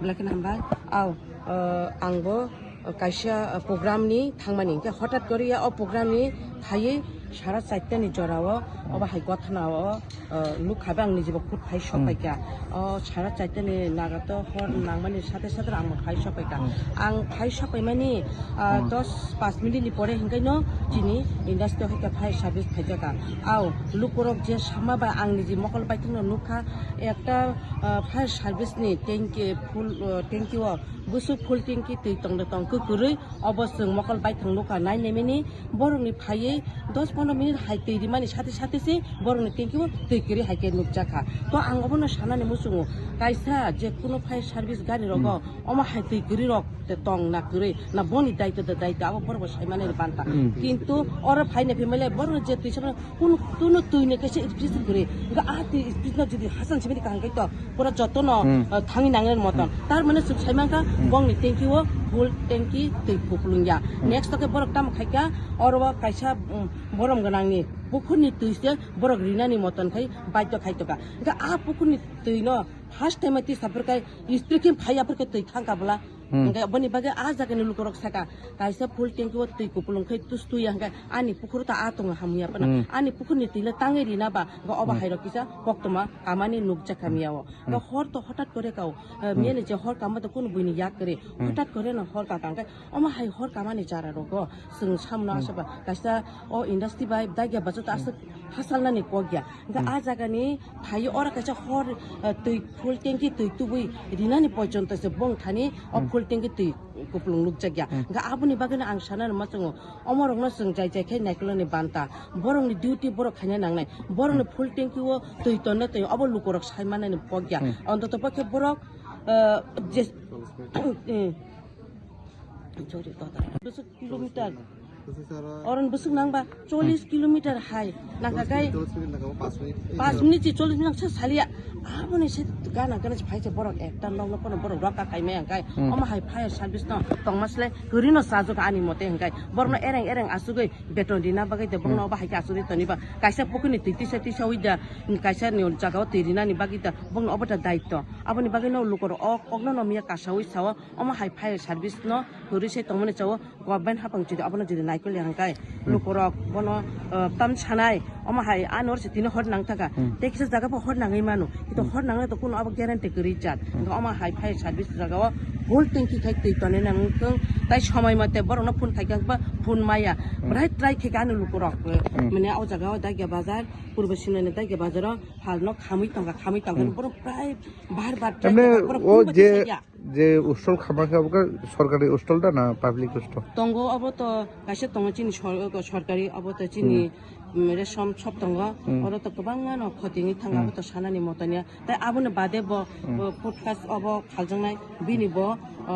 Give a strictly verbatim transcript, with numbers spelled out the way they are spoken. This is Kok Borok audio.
Belai kheno hambai. Au, uh, ang bo, uh, kaisa, uh, program ni thangmani, hwnkhe hothat koriya o program ni phaiwi sara chaita ni jora o, obo hai gothana o, uh, nuk kha, ang niji bo khud phai sok paikha. O sara chaita ni naga to hor nangmani sathe sathe ang bo phai sok paikha. Ang phai sok paimani, uh, dos pas minute ni pore hwnkhe no chini industry o hai khe fire service phai jakha. Au, lukurok je sama bai ang niji mokol baithang no nuk kha, ekta, uh, fire service ni tanki full, uh, tanki o bwswk full tanki twi tong de tong kwrwi, obo chwng mokol baithang nukha nai naimani, borokni phaiwi dos pondro minute hai twi rimani sathe sathe se borokni tanki o twi kwrwi hai khe nukjakha. To ang obono sanani muchungo, kaisa je kuno fire service gari rogo omo hai twi kwrwi rok te tong na kwrwi na boni daito de daito abo borok bo saimani banta. Kintu oro phaina phimale borok je twi sabra Kunu, kunu twi ni kaisa speed kwrwi. Hwnkhe a twi speed no jodi hasan simi kaham khe to pura joto no, ah, thangwi nangya moton. Tar mane chwng sai mankha bongni tanki o full tanki twi kupulung ya. Next to khe borok tamo khai kha oro o kaisa, um, borom gwnang ni pukhur ni twi se borok rinani moton khai baidhyo khai to kha. Hwnkhe a pukhur ni twi no first time twi sapor khai speed khe phai ya por khe twi thang kha bwla. Hwnkhe boni bagwi a jaga ni lukurok saka, kaisa full tanki o twi kupulung khai tus twi ya hwnkhe ani pukhur ta a tongo hamya phano. Ani pukhur ni twi le tangwi rina ba, hwnkhe obo hai rok kisa koktoma kamani nukjakha miya o. Hwnkhe hor to hothat kore kau, eh, miya ni je hor kama to kunu buini yak kwrwi. Hothat kore no hor ka kang khe omo hai hor kamani jara rogo chwng samno asaba kaisa o industry bai dagya bacha ta aswk hasalnani kok ya. Hwnkhe a jaga ni phai oro kaisa hor, eh, twi full tanki twi tubui rinani pochonto se bong thani o full tanki twi kupulung nukjak ya. Hwnkhe aboni bagwi no ang sana rwma chwngo, omo rok no chwng jai jai khe naikolni banta, borok ni duty borok khaina nangnai, borok ni full tanki o twi tonne twi obo lukurok sai manani pok ya. Ontoto pokhe borok, eh, je, eh, sorry, tota. Kilometer. Oron bwswk nangba chollish kilometer hai nangkha kai. Pas minute si chollish minute sa salia. Aboni se gana gana phai se borok ekta nok nok kono borok rok ka kaimai hwnkhe. Omo hai fire service no tongma sle kwrwi no sajwk ani mote hwnkhe. Borok no ereng ereng asugwi beton rina bagwi de borok no obo hai khe asugwi toniba. Kaisa pukhuni twi tisa tisa wi da kaisa ni jaga o twi rinani bagwi da borok no obo da daityo. Aboni bagwi no lukorok o kokno no miya kasawi sao. Omo hai fire service no kwrwi se tongmani chao government hapang chidi abono jodi naikol ya hwnkhe lukurok bono, uh, tam sanai omo hai ano se tini hor nang thaka tei kisa jaga bo hor nangwi mano kito hor nangnai to kuno abo guarantee kwrwi jat hwnkhe omo hai fire service jaga o full tanki khai twi tonwi nang wngkhe tai somoi mate borok no phone khai khe ba phone maya bwrai try khai khe ano lukurok mane o jaga o Dagia bazar purbo sinani Dagia bazar o phalno khamwi tongkha khamwi tongkha borok prai bar bar try khai khe borok phone bo tisajak. Je hostel khama khe abo khe sorkari hostel da na public hostel? Tongo, abo to kaisa tongo chini sor-, sorkari, abo to chini, mm, resom shop tongo. Oro to kwbangma no khotini thang abo to sanani moto niya. Tai aboni bade bo, bo podcast obo khaljaknai bini bo, o,